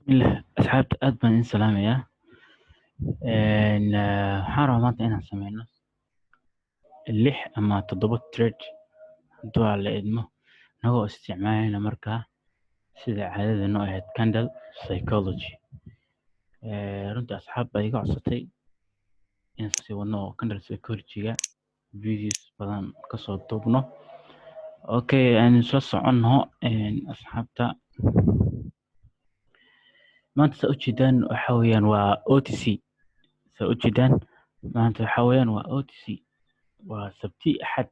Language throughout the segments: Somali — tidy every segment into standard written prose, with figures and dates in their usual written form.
Bismillah, asxaabta aad baan idin salaamayaa. Waxaan rabaa maanta inaan sameyno 6 ama 7 trade hadduu Alla idmo, anagoo isticmaalayna markaa sida caadada noo ahayd candle psychology. Runtii asxaab baa iga codsatay inaan sii wadno oo candle psychology-ga videos badan kasoo duubno. Okay, aan isla soconno asxaabta. Maanta saa ujeedaan waxa weeyaan waa OTC. Saa ujeedaan maanta waxa weeyaan waa OTC. Waa Sabti Axad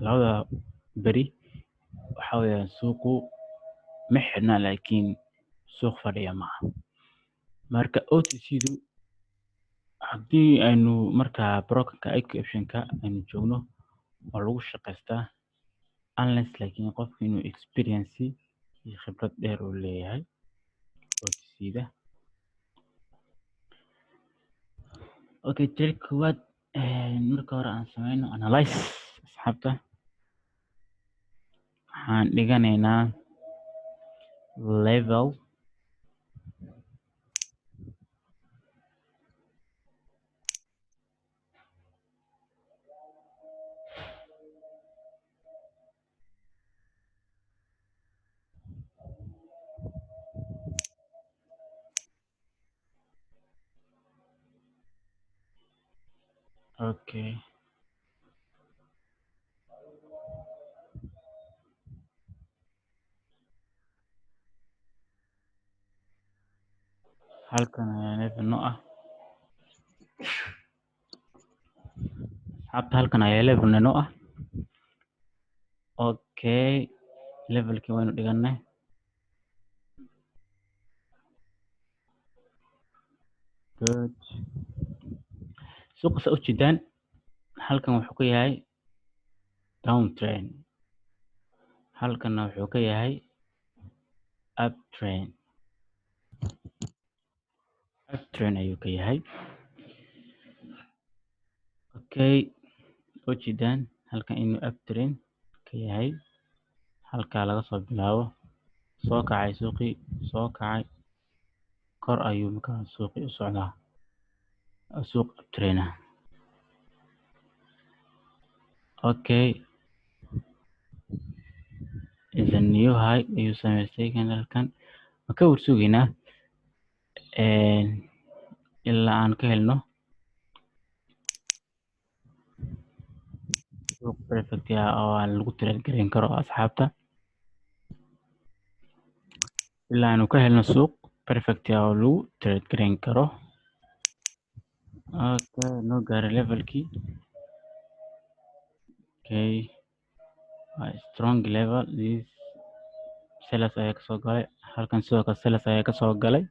labada beri waxa weeyaan suuqu ma xirna laakiin suuq fadhiya maaha. Marka OTC-du haddii aynu markaa brokerka IQ option-ka aynu joogno waa lagu shaqaystaa unless laakiin qofku inuu experience iyo khibrad dheer uu leeyahay OTC-da. Okay, trade koowaad marka hore aan sameyno analyze asxaabta. Waxaan dhiganaynaa level Okay. Halkan ayaa level noo ah. Asxaabta halkan ayaa level noo ah. Okay, levelkii waynu dhiganay. Good. Suuqa saa ujeedaan halkan wuxuu ka yahay downtrend, halkanna wuxuu ka yahay uptrend. Uptrend ayuu ka yahay. Okay, ujeedaan halkan inuu uptrend ka yahay, halkaa laga soo bilaabo soo kacay suuqii, soo kacay kor ayuu markaa suuqii u socdaa, suuq uptrend ah. Okay, is a new high ayuu samaystay candle-kan. Ma ka warsugaynaa ilaa aan ka helno suuq perfect ah oo aan lagu trade gareyn karo asxaabta. Ilaa aanu ka helno suuq perfect ah oo lagu trade gareyn karo. Okay, noo gaaray levelkii. Okay, waa strong level. This sellers ayaa kasoo galay halkan, sidoo kale sellers ayaa kasoo galay.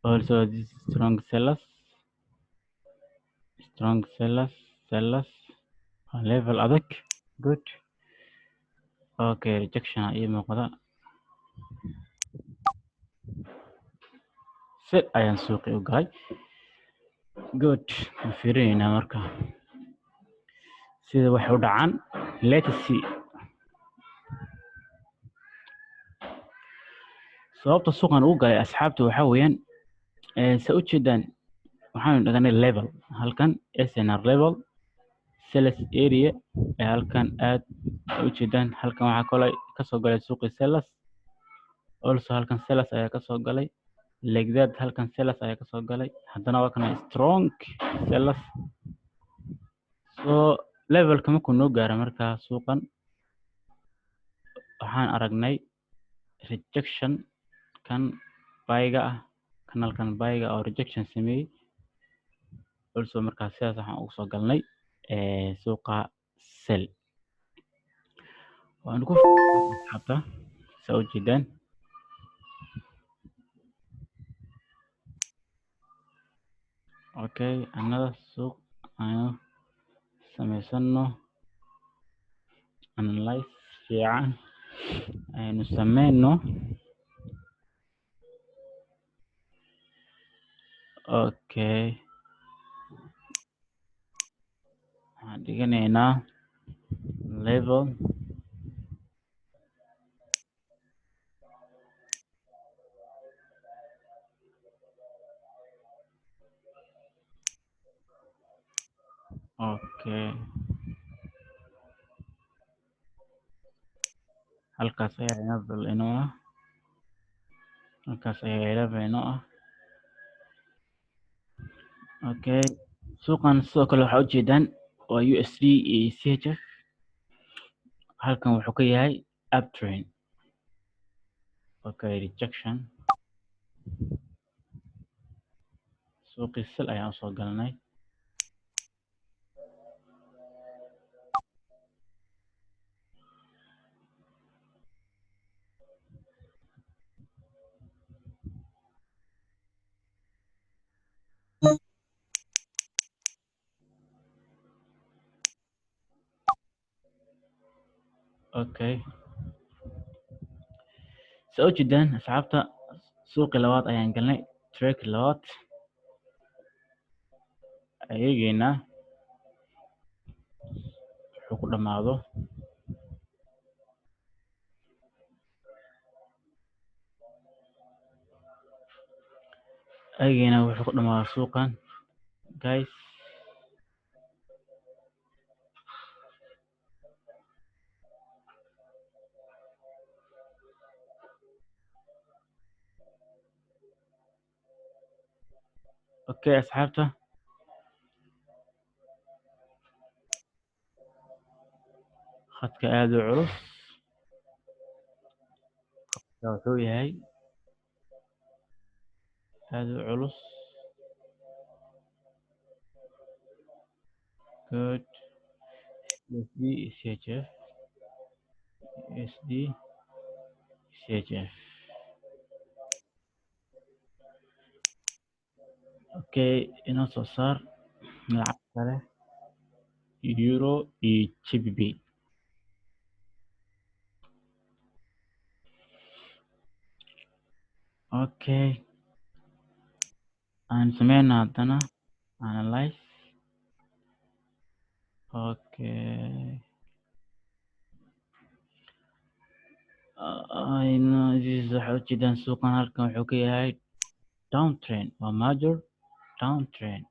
Also this strong sellers, strong sellers, sellers waa level adag. Good. Okay, rejection ii muuqda. Sell ayaan suuqii u galay. Good. Waan fiirinaynaa marka sida wax u dhacaan. Let us see. Sababta suuqan ugu galay asxaabta waxaa weeyaan saa ujeedaan waxaanu dhiganay level halkan SNR level sellers area ee halkan aad ujeedaan. Halkan waxaa kaloo kasoo galay suuqii sellers, also halkan sellers ayaa kasoo galay. Like that halkan sellers ayaa kasoo galay. Haddana waa kana strong sellers. So levelka markuu noo gaaro markaa suuqan waxaan aragnay rejection kan buyga ah, kanalkan buyga oo rejection sameeyey. Also markaa sidaas waxaan ugu soo galnay suuqa sell. Waan ku asxaabta saa ujeedaan. Okay, another suuq aynu sameysano, analyze fiican aynu sameyno. Okay, waxaan dhiganaynaa level Okay, halkaas ayaa level inoo ah, halkaas ayaa level inoo ah. Okay, suuqan sidoo kale waxaa ujeedaan waa USD iyo CHF. Halkan wuxuu ka yahay uptrend. Okay, rejection. Suuqii sell ayaan usoo galnay. Okay, soo ujeedaan asxaabta, suuqii labaad ayaan galnay, trade labaad eegeynaa wuxuu ku dhamaado. Eegeynaa wuxuu ku dhamaado suuqan guys. Okay asxaabta, khadka aad u culus, khadka wuxuu yahay aad u culus. Good. USD CHF, USD CHF. Okay, inoo soo saar lacag kale, euro iyo GBP. Okay, aan sameyna haddana analyze. Okay, waxaa ujeedaan suuqan halkan wuxuu ka yahay downtrend, waa major downtrend,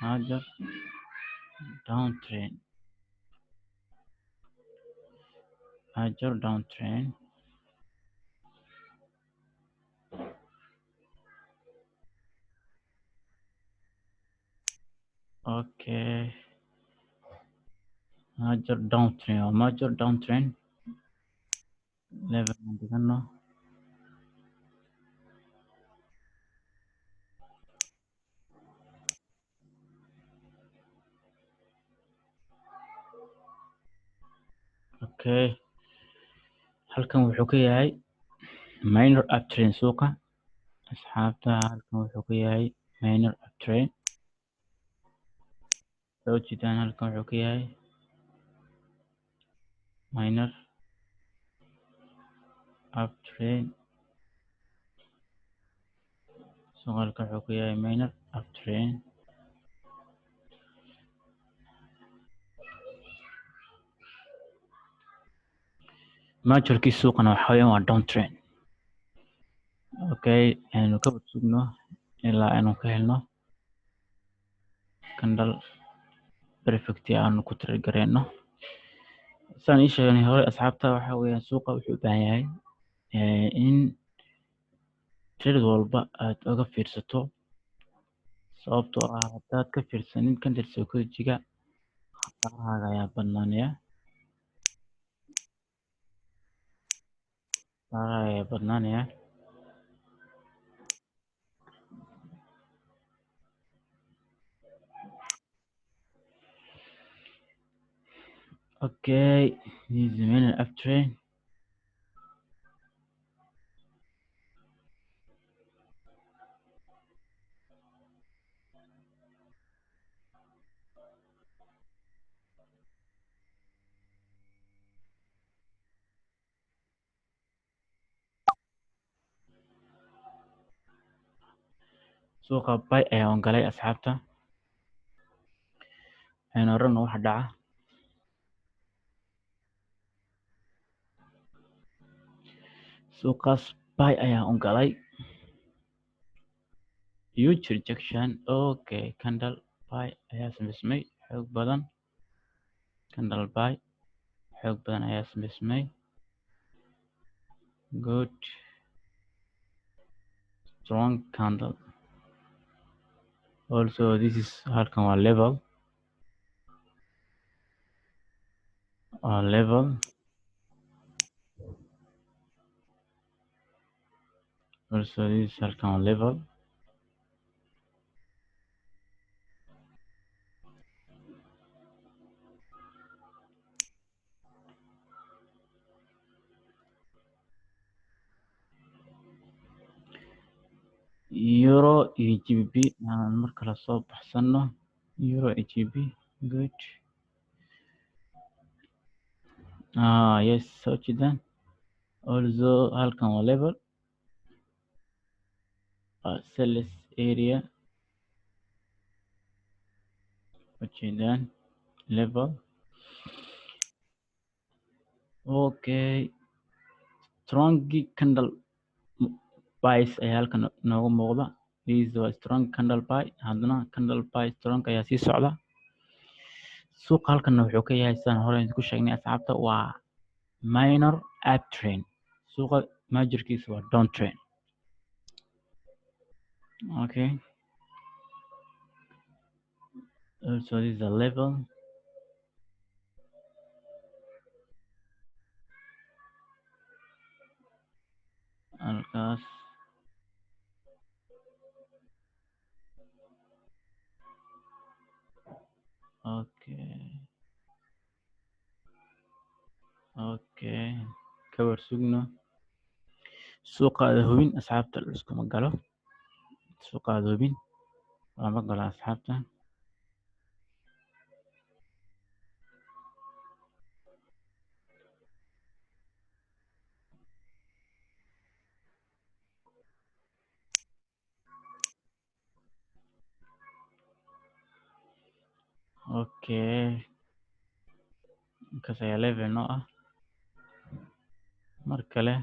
major downtrend, major downtrend. Okay, major downtrend waa major downtrend level aan dhigano. Okay, halkan wuxuu ka yahay minor uptrend suuqa asxaabta, halkan wuxuu ka yahay minor uptrend. Soo jeedaan halkan wuxuu ka yahay minor uptrend. Suuqa halkan wuxuu ka yahay minor uptrend. Majorkii suuqana waxa weeyaan waa downtrend. Okay, aynu ka sugno ilaa aynu ka helno candle perfect aanu ku trade gareyno. Saan ii sheegnay hore asxaabta, waxa weeyaan suuqa wuxuu u baahan yahay in trade walba aad oga fiirsato, sababtoo ah haddaad ka fiirsanin candle psychology-ga khasaarahaaga ayaa badnaanaya, khasaaraha ayaa badnaanaya. Okay, this is minor uptrend. Suuqa buy ayaan galay asxaabta, aynu aragno waxa dhaca. Suuqaas buy ayaan u galay, huge rejection. Okay, candle Buy ayaa samaysmay xoog badan. Candle buy xoog badan ayaa samaysmay. Good strong candle. Also this is halkan waa level. Waa level. Also this is halkan waa level. Euro iyo GBP aan mar kale soo baxsano. Euro iyo GBP, good. Yes, soo jeedaan. Also halkan waa level. Sales area. Ujeedaan level. Okay, strong candle buys ayaa halkan nooga muuqda. This waa strong candle buy. Haddana candle buy strong ayaa sii socda. Suuqa halkan wuxuu ka yahay, sidaan hore idinku sheegnay asxaabta, waa minor uptrend. Suuqa majorkiisa waa downtrend. Okay, also this is a level. Halkaas okay, kawar sugno. Suuqa aada hubin asxaabta iskuma galo. Suuqa aada hubin lama galo asxaabta. Okay, inkaas ayaa level noo ah. Mar kale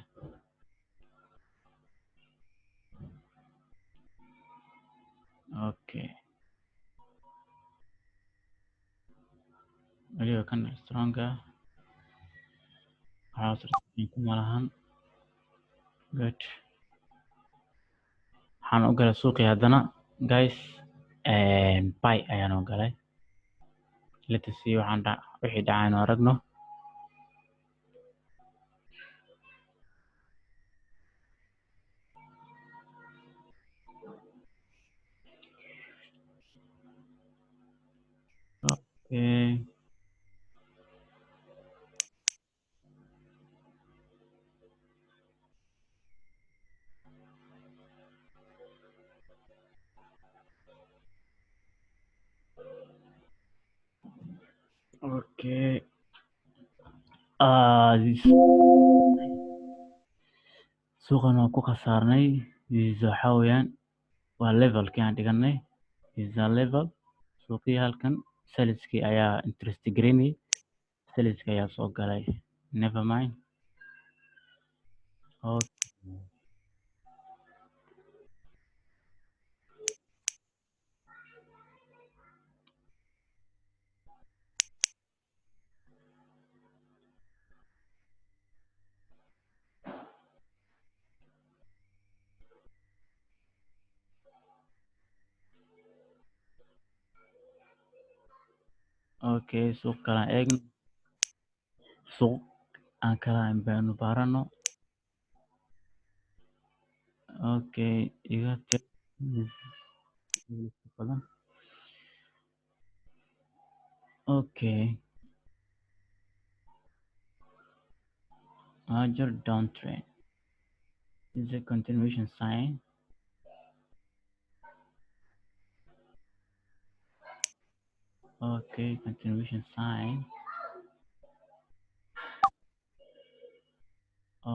okay, weliba kan stronga waxaa kuma lahan. Good, waxaan u galay suuqii haddana guys, buy ayaan u galay. Let us see waxaan wixii dhacay aynu aragno. Okay, okay, suuqan waan ku khasaarnay. This waxaa weeyaan waa levelkii aan dhiganay. This is a level. Suuqii halkan saliskii ayaa interest gareynayay, saliskii ayaa soo galay. Never mind. Okay. Okay, suuq kale aan eegno. Suuq aan kala baynu baarano. Okay, iga tir badan. Okay, major downtrend is a continuation sign. Okay, continuation sign.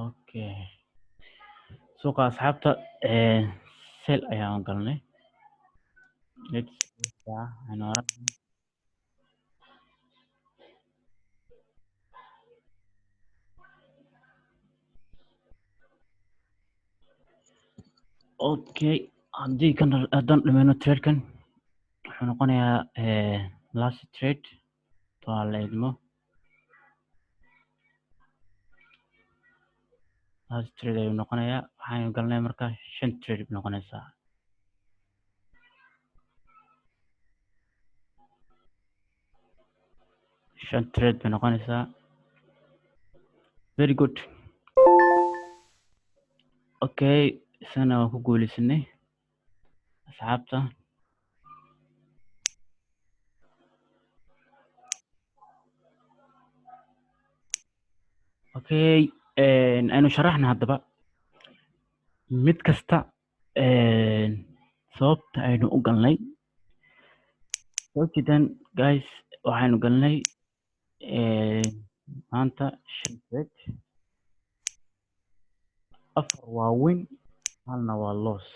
Okay, suuqa asxaabta sell ayaan galnay. Let's see aynu aragno. Okay, haddii kan haddaan dhameyno tradekan Wuxuu noqonayaa last trade waa la idmo, last trade ayuu noqonayaa. Waxaynu galnay marka 5 trade bay noqonaysaa. 5 trade bay noqonaysaa. Very good. Okay, isana waan ku guuleysanay asxaabta. Okay, aynu sharaxna haddaba mid kasta sababta aynu u galnay. Soo jeedaan guys, waxaynu galnay maanta 5 trade, 4 waa win, halna waa loss.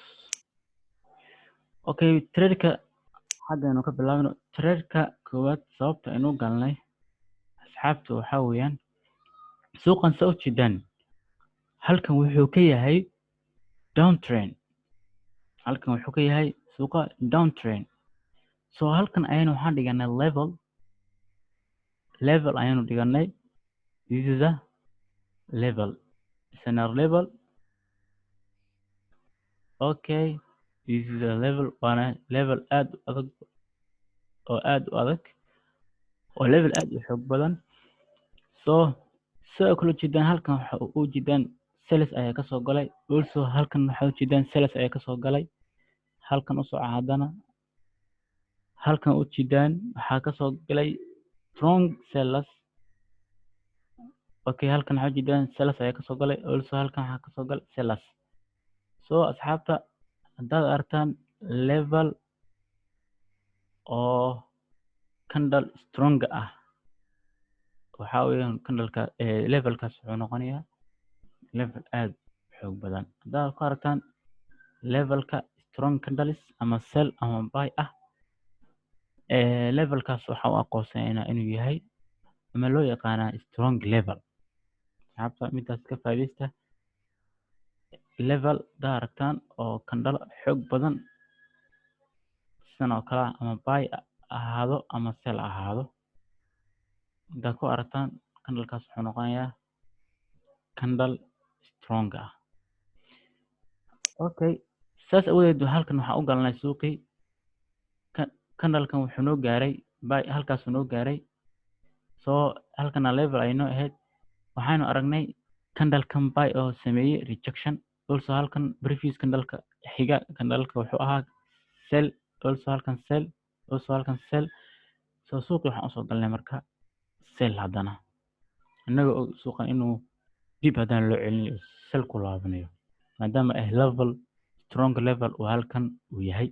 Okay, trade-ka xagga aynu ka bilaabno. Trade-ka koowaad sababta aynu u galnay asxaabta waxaa weeyaan suuqan soo jeedaan halkan wuxuu ka yahay downtrend, halkan wuxuu ka yahay suuqa downtrend. So halkan ayaynu waxaan dhiganay level, level ayaynu dhiganay. This is a level, it's an level. Okay, this is a level, waana level aad u adag oo aad u adag oo level aad u xoog badan. So sidoo kale ujeedaan halkan waxa u jeedaan sales ayaa kasoo galay. Also halkan waxa ujeedaan sales ayaa kasoo galay. Halkan u soco haddana halkan ujeedaan waxaa kasoo galay strong sellers. Okay, halkan waxa ujeedaan sellers ayaa kasoo galay. Also halkan waxaa kasoo galay sellers. So asxaabta haddaad aragtaan level oo candle strong ah, waxaa weeyaan candleka levelkaas wuxuu noqonayaa level aad u xoog badan. Haddaad ku aragtaan levelka strong candles ama sell ama buy ah, levelkaas waxa u aqoonsanaynaa inuu yahay ama loo yaqaanaa strong level. Asxaabta midaas ka faa'iidaysta. Level haddaad aragtaan oo candle xoog badan sidan oo kale ah, ama buy ahaado ama sell ahaado, haddaad ku aragtaan candlekaas wuxuu noqonayaa candle strong ah. Okay, saas awadeed halkan waxaan u galnay suuqii. Candlekan wuxuu noo gaaray buy, halkaasuu noo gaaray. So halkana level ay noo ahayd. Waxaynu aragnay candlekan buy oo sameeyey rejection. Also halkan previous candleka xiga candleka wuxuu ahaa sell. Also halkan sell, also halkan sell. So suuqii waxaan usoo galnay marka sell haddana, innaga og suuqan inuu dib haddana loo celinayo, sell ku laabanayo, maadaama ah level strong level uu halkan uu yahay.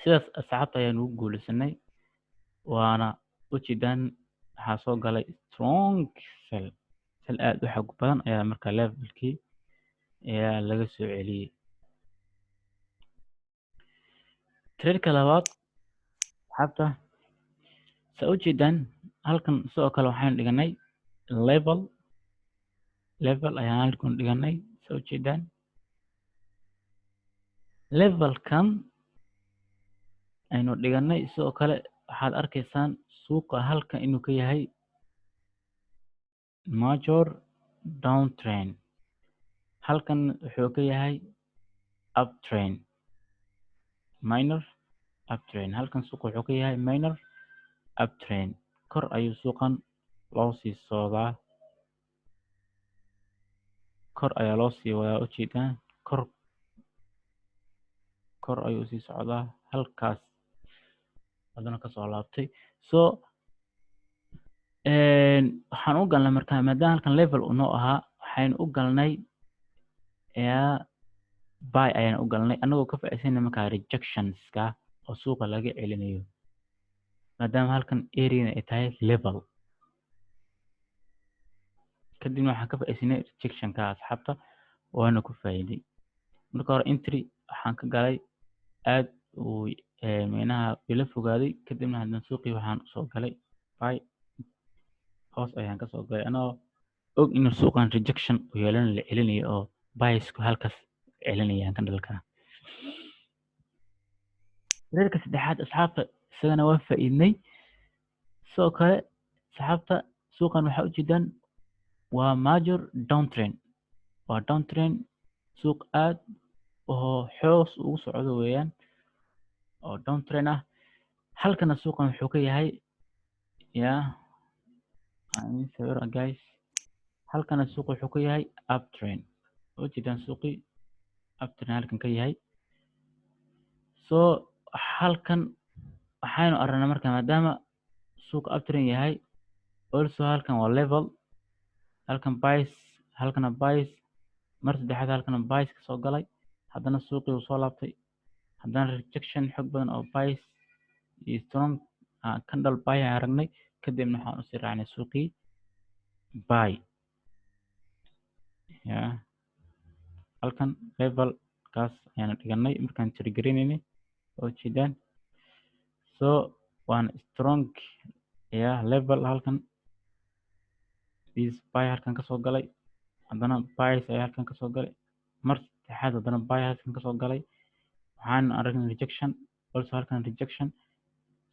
Sidaas asxaabta ayaan ugu guuleysanay, waana ujeedaan waxaa soo galay strong sell, sell aad u xoog badan ayaa marka levelkii ayaa laga soo celiyey. Trade-ka labaad asxaabta saa ujeedaan halkan sidoo kale waxaynu dhiganay level, level ayaan halkan dhiganay. Saa ujeedaan levelkan aynu dhiganay sidoo kale waxaad arkaysaan suuqa halkan inuu ka yahay major downtrend, halkan wuxuu ka yahay uptrend, minor uptrend. Halkan suuqa wuxuu ka yahay minor uptrend, kor ayuu suuqan loo sii socdaa, kor ayaa loo sii wadaa. Ujeedaan kor kor ayuu sii socdaa, halkaas haddana kasoo laabtay. So waxaan u galnay marka maadaama halkan level uu noo ahaa, waxaynu u galnay buy ayaan u galnay, anagoo ka faa'iidaysanay markaa rejectionska oo suuqa laga celinayo, maadaama halkan area ay tahay level. Kadibna waxaan ka faa'iidaysanay rejectionka asxaabta, waana ku faa'iiday. Marka hore entry waxaan ka galay aad uu micnaha ila fogaaday. Kadibna haddana suuqii waxaan usoo galay buy, hoos ayaan kasoo galay anoo og inuu suuqan rejection uu yeelan la celinayo oo buysku halkaas celinayaan candleka. Trade-ka saddexaad, asxaabta, isagana waa faa'iidnay. Sidoo kale, asxaabta, suuqan waxaa ujeedaan waa major downtrend, waa downtrend, suuq aad oo xoos ugu socdo weeyaan oo downtrend ah. Halkana suuqan wuxuu ka yahay, ya sawir guys, halkana suuqa wuxuu ka yahay uptrend. Ujeedaan suuqii uptrend halkan ka yahay. So halkan waxaynu aragnaa marka, maadaama suuqa uptrend yahay, also halkan waa level, halkan buys, halkana buys, mar saddexaad halkana buys ka soo galay. Haddana suuqii uu soo laabtay, haddana rejection xoog badan oo buys iyo strong candle buy aan aragnay. Kadibna waxaan usii raacnay suuqii buy. Ya, halkan level kaas ayaana dhiganay markaan trade-gareynaynay oo jeedaan. So waana strong, ya, level halkan. This buy halkan kasoo galay, haddana buys ayaa halkan kasoo galay, mar saddexaad haddana buy halkan kasoo galay. Waxaan aragnay rejection, also halkan rejection.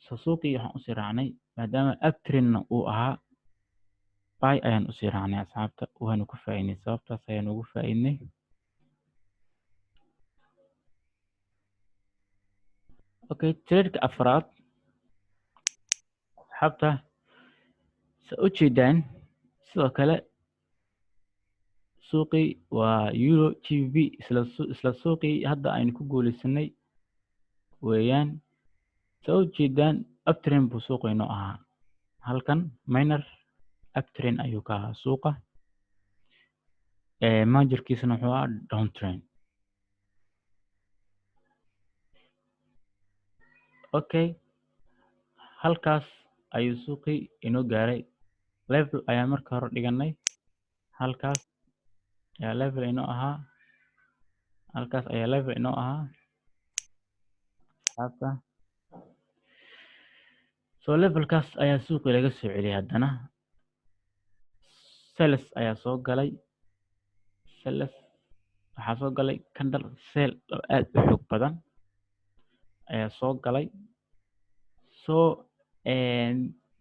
So suuqii waxaan usii raacnay, maadaama uptrendna uu ahaa, buy ayaan usii raacnay, asxaabta. Waanu ku faa'iidnay, sababtaas ayaan ugu faa'iidnay. Okay, trade-ka afraad, asxaabta, sa u jeedaan, sidoo kale suuqii waa euro GBP, isla suuqii hadda aynu ku guuleysanay weeyaan. Sa u jeedaan, uptrend buu suuqa inoo ahaa. Halkan minor uptrend ayuu ka ahaa suuqa, majorkiisana wuxuu ahaa downtrend. Okay, halkaas ayuu suuqii inoo gaaray. Level ayaan marka hore dhiganay, halkaas ayaa level inoo ahaa, halkaas ayaa level inoo ahaa, asxaabta. So levelkaas ayaa suuqii laga soo celiyay. Haddana sales ayaa soo galay, sales waxaa soo galay, candle sell oo aad u xoog badan ayaa soo galay. So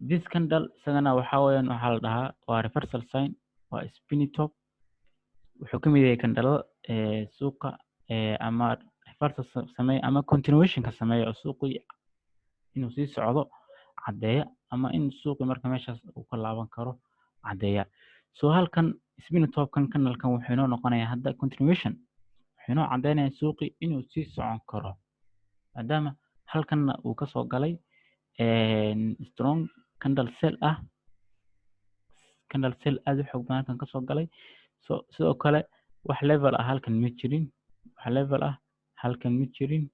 this candle isagana waxaa weeyaan, waxaa la dhahaa waa reversal sign, waa spinny top. Wuxuu ka mid yahay candlada suuqa ama reversal sameeya ama continuationka sameeya, oo suuqii inuu sii socdo caddeeya ama in suuqii marka meeshaas uu ka laaban karo caddeeya. So halkan spinny topkan, candlekan wuxuu inoo noqonayaa hadda continuation, wuxuu inoo caddeynayaa suuqii inuu sii socon karo, maadaama halkanna uu kasoo galay strong candle sell ah, candle sell aad u xoog badan halkan kasoo galay. So sidoo kale wax level ah halkan ma jirin, wax level ah halkan ma jirin.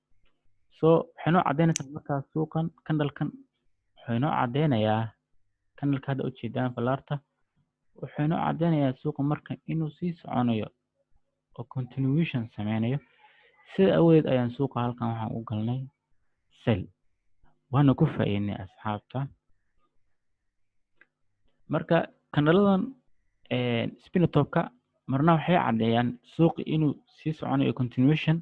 So waxay noo caddeynaysaa markaa suuqan, candlekan wuxuu inoo caddeynayaa, candleka hadda ujeedaan falaarta, wuxuu inoo caddeynayaa suuqa marka inuu sii soconayo oo continuation sameynayo. Sida awadeed ayaan suuqa halkan waxaan u galnay sell, waana ku faa'iidnay, asxaabta. Marka candleladan spinny topka marna waxay caddeeyaan suuqi inuu sii soconayo, continuation,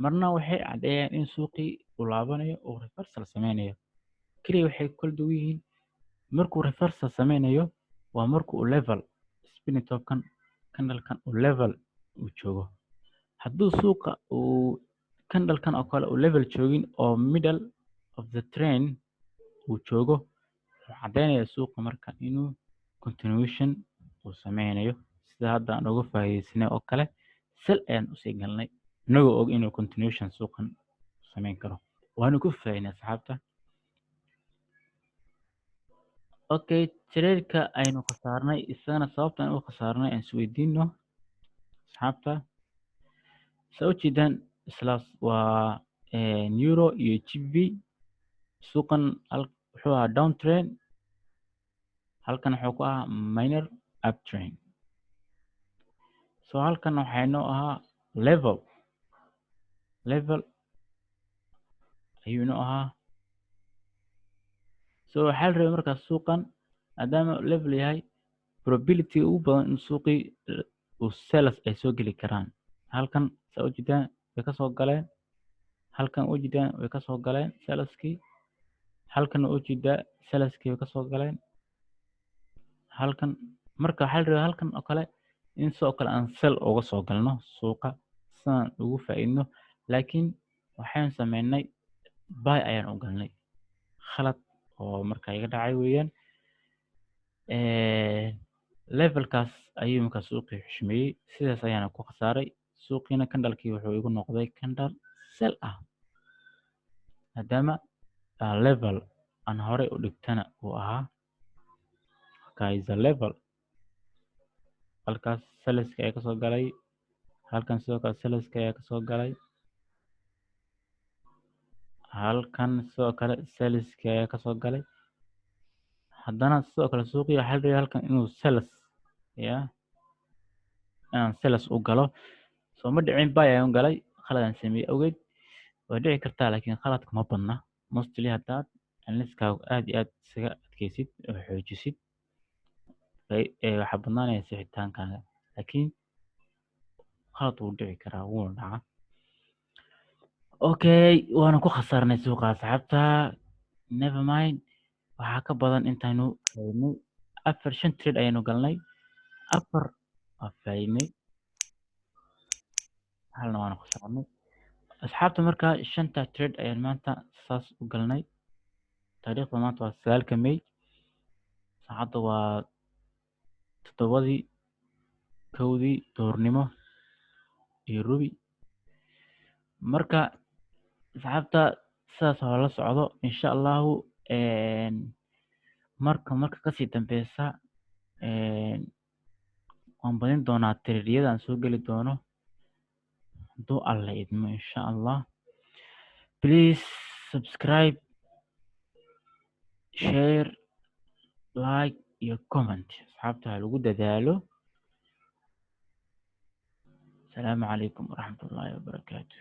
marna waxay caddeeyaan in suuqii uu laabanayo oo reversal sameynayo. Keliya waxay kala duwan yihiin, markuu reversal sameynayo waa markuu uu level spinny topkan, candlekan uu level uu joogo. Hadduu suuqa uu candlekan oo kale uu level joogin oo middle of the trend uu joogo, wuxuu caddeynayaa suuqa marka inuu continuation uu sameynayo, sida hadda aan uga faa'iideysanay oo kale. Sell ayaan usii galnay inagoo og inuu continuation suuqan sameyn karo, waanu ku faa'iidnay, asxaabta. Okay, trade-ka aynu khasaarnay isagana, sababta aan u khasaarnay aan isweydiino, asxaabta. Saa ujeedaan, islaas waa euro iyo GBP. Suuqan wuxuu ahaa downtrend, halkan wuxuu ku ahaa minor uptrend. So halkan waxaa inoo ahaa level, level ayuu inoo ahaa. So waxaa la rabay markaas suuqan, maadaama level yahay, probability ugu badan in suuqii uu sellers ay soo geli karaan halkan. Saa ujeedaan, way kasoo galeen. Halkan ujeedaan way kasoo galeen sellerskii. Halkan ujeedaa sellerskii way kasoo galeen halkan. Marka waxaa la rabaa halkan oo kale in sidoo kale aan sell uga soo galno suuqa sidaan ugu faa'iidno, laakiin waxaan sameynay buy ayaan u galnay. Khalad oo marka iga dhacay weeyaan. Levelkaas ayuu markaa suuqii xushmeeyey, sidaas ayaana ku khasaaray. Suuqiina candlekii wuxuu igu noqday candle sell ah, maadaama level aan horey u dhigtana uu ahaa. Is a level halkaas sellerska ayaa kasoo galay. Halkan sidoo kale sellerska ayaa kasoo galay. Halkan sidoo kale sellerska ayaa kasoo galay. Haddana sidoo kale suuqii waxaa la rabay halkan inuu sellers ya inaan sellers u galo, soo ma dhicin, buy ayaan galay. Khaladaan sameeyey awgeed way dhici kartaa, laakiin khaladka ma badna. Mostly haddaad analysiskaagu aad iyo aad isaga adkeysid oo xoojisid, waxaa badnaanaya sixitaankaaga, laakiin khalad wuu dhici karaa, wuuna dhacaa. Okay, waana ku khasaarnay suuqa, asxaabta. Never mind, waxaa ka badan intaanu faa'iidnay. Afar, shan trade ayaynu galnay, afar waa faa'iidnay, halna waanu khasaarnay, asxaabta. Marka shanta trade ayaan maanta saas u galnay. Taariikhda maanta waa 9-ka May, saacadda waa 7-dii 1-dii duhurnimo iyo rubi. Marka asxaabta, sidaas oo la socdo, insha Allahu. Marka kasii dambeysa waan badin doonaa tradeyada aan soo geli doono, hadduu Alle idmo, insha Allah. Please subscribe, share, like iyo comment. Asxaabta, ha lagu dadaalo. Asalaamu calaykum waraxmatullaahi wabarakaatu.